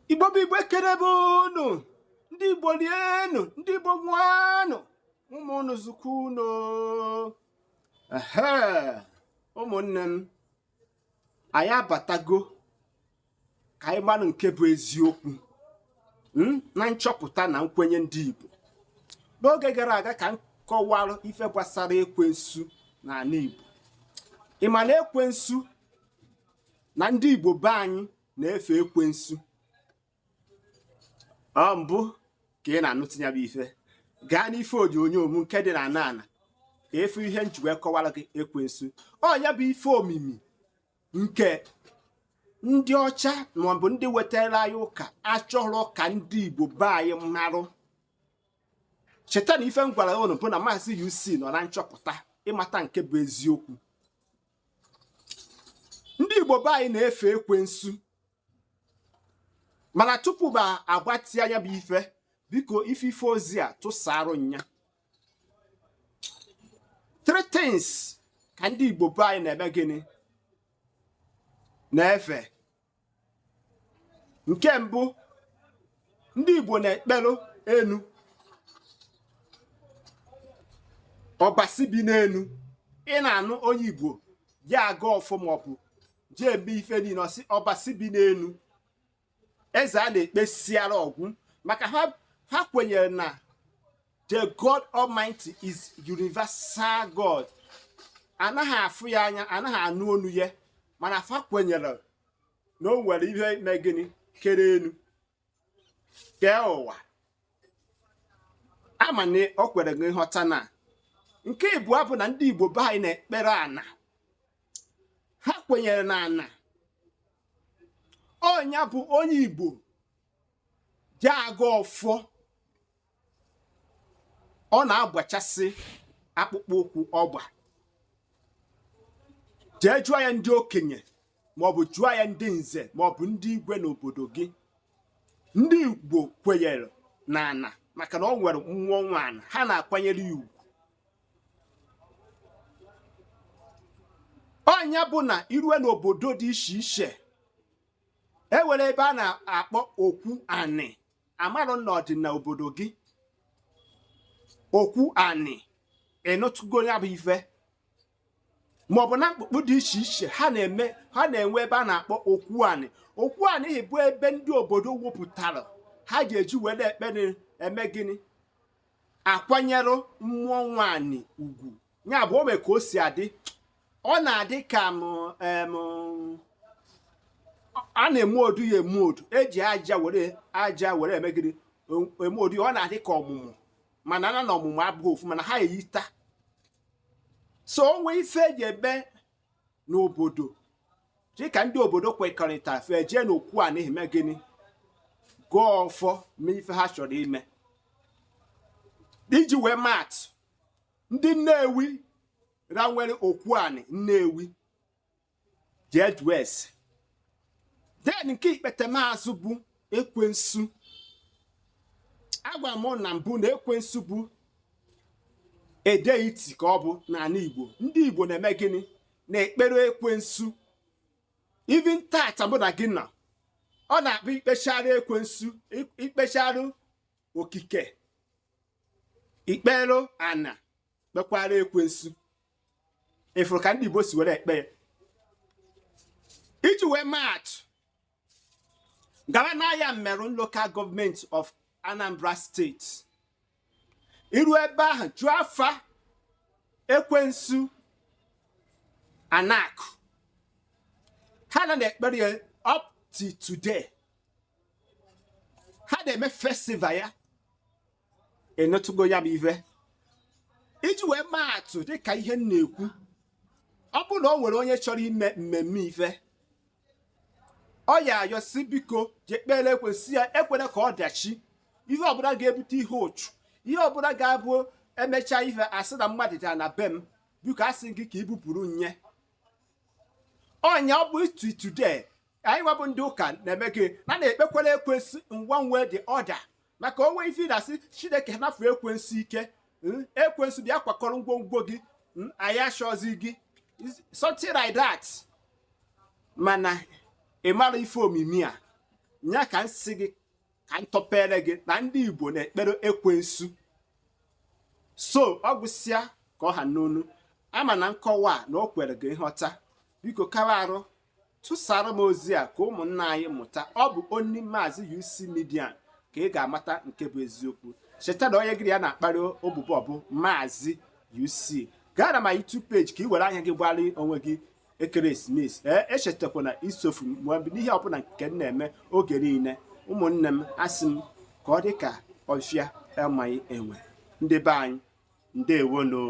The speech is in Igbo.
Igbo bụ Igbo, ekene m unu. Ndị Igbo, rienu. Ndị Igbo, nwanụ ụmụ unu, zukwa unu. Ehe, ụmụnne m, anyị abatago ka anyị mara nke bụ eziokwu na nchọpụta na nkwenye ndị Igbo. N'oge gara aga ka m kọwara ife gbasara ekwensu n'ala Igbo. Ị ma na ekwensu na ndị Igbo be anyị na-efe ekwensu? Ọ mbụ ka ị na-anụtụ ya bụ ife, gaa n'ife onyonyo m nke dị na ana ana ka efu ihe nji wee kọwara gị ekwensu. Ọ ya bụ ife omimi nke ndị ọcha maọbụ ndị wetara anyị ụka achọrọ ka ndị Igbo be anyị marụ. Cheta na ife m gwara unu bụ na Maazị UC nọ na nchọpụta ịmata nke bụ eziokwu. Ndị Igbo be anyị na-efe ekwensu, mana tupu ba agbatịa ya bụ ife, biko, ife ozi a tụsarụ nya. Three things ka ndị Igbo be anyị na-eme gịnị? Na-efe. Nke mbụ, ndị Igbo na-ekperụ enu, ọbasi bi n'enu. Ị na-anụ onye Igbo ji aga ọfọ maọbụ ji eme ife niile, ọsị ọbasi bi n'enu, eze a na-ekpesiara ọgwụ, maka ha kwenyere na the God Almighty is universal God. Anaghị afụ ya anya, anaghị anụ onu ya, mana fa kwenyere na o nwere ihe mee gịnị? Kere enu, kee ụwa. Ama na o kwere gị nghọta na nke ịbụọ bụ na ndị Igbo be anyị na-ekpere ana. Ha kwenyere na ana ọnya bụ onye Igbo ji aga ọfọ, ọ na-agbachasị akpụkpọ ụkwụ ọgba, jee jụọ ya ndị okenye maọbụ jụọ ya ndị nze maọbụ ndị igwe n'obodo gị. Ndị Igbo kwenyere na ana maka na ọ nwere mmụọ nwe ana, ha na-akwanyere ya ugwu. Ọnya bụ na irue n'obodo dị iche iche, e nwere ebe a na-akpọ okwu anị. Amarụ na ọdịna obodo gị okwu anị, ịnụtụgo ya bụ ife? Maọbụ na mkpukpu dị iche iche, ha na-eme, ha na-enwe ebe a na-akpọ okwu anị. Okwu anị bụ ebe ndị obodo wepụtara ha ga-eji wee na-ekpere, eme gịnị? Akwanyere mmụọ nwaanyị ugwu. Ya bụ o nwere ka o si adị, ọ na-adị ka m a na-eme odu ya eme odu, eji aja were aja were eme gịnị? Eme odu ya. Ọ na-adị ka ọmụmụ, mana na ọmụmụ abụghị ofu, mana ha eyita. So onwe ife eji eme n'obodo, dịka ndị obodo kwekọrịtara, fe jee n'okwu a n'ihi mee gịnị? Gụọ ọfọ, mee ife ha chọrọ ime. Iji wee maatụ, ndị Nnewi ra nwere okwu anị Nnewi, jee jụọ ese. Then nke ikpetemazụ bụ ekwensu. Agwa m na mbụ na ekwensu bụ a deity ka ọ bụ n'ala Igbo. Ndị Igbo na-eme gịnị? Na-ekpere ekwensu. Even tata mụ na gị nọ, ọ na-akpọ ikpechara ekwensu, ikpechara okike, ikpere ana, kpekwara ekwensu. Ịfụrụ ka ndị Igbo si were ekpe ya? Iji wee maa atụ, gara n'ahịa Mmerụ, Local Government of Anambra State, iru ebe ahụ, jụọ afa ekwensu anakụ ha na na-ekpere ya. Up till today ha na-eme festival ya. Enetụgo ya bụ ife? Iji wee maa atụ, dịka ihe m na-ekwu, ọ bụrụ na o nwere onye chọrọ ime mmemme ife, ọ ya ayọsi, biko jee kpere ekwensu ya, ekwere ka ọ dachi ihe ọbụla ga-ebute ihe ụchụ, ihe ọbụla ga-abụ emechaa ife asị na mmadụ dị na be m, biko asị gị ka ibupụrụ nye ọnya. Ọ bụ itu today anyị nwabụ ndị ụka na-eme gị na na-ekpekwere ekwensu in one way the other, maka onwe ife na-asị Chineke nafu ekwensu ike, ekwensu bịa kwakọrọ ngwongwo gị, anyị achọzi gị, something like that. Mana ị mara ife omimi a. Nya ka m sị gị ka m tọpere gị na ndị Igbo na-ekpere ekwensu. So ọ gwụsịa ka ọ ha n'onu ama na nkọwa a na o kwere gị nghọta. Biko kawa arụ tụsara m ozi a ka ụmụnna anyị mụta. Ọ bụ oni Maazị UC Media ka ị ga-amata nke bụ eziokwu. Cheta na onye gịrị ya na-akparị obubo bụ Maazị UC. Gaa na ma YouTube page ka ị were anya gị gbara onwe gị ekeresimesi. Ee, echetakwana isofu m n'ihe ọbụla nke m na-eme oge niile. Ụmụnne m, asị m ka ọ dị ka ọfịa amaghị enwe. Ndị be anyị, ndewonu.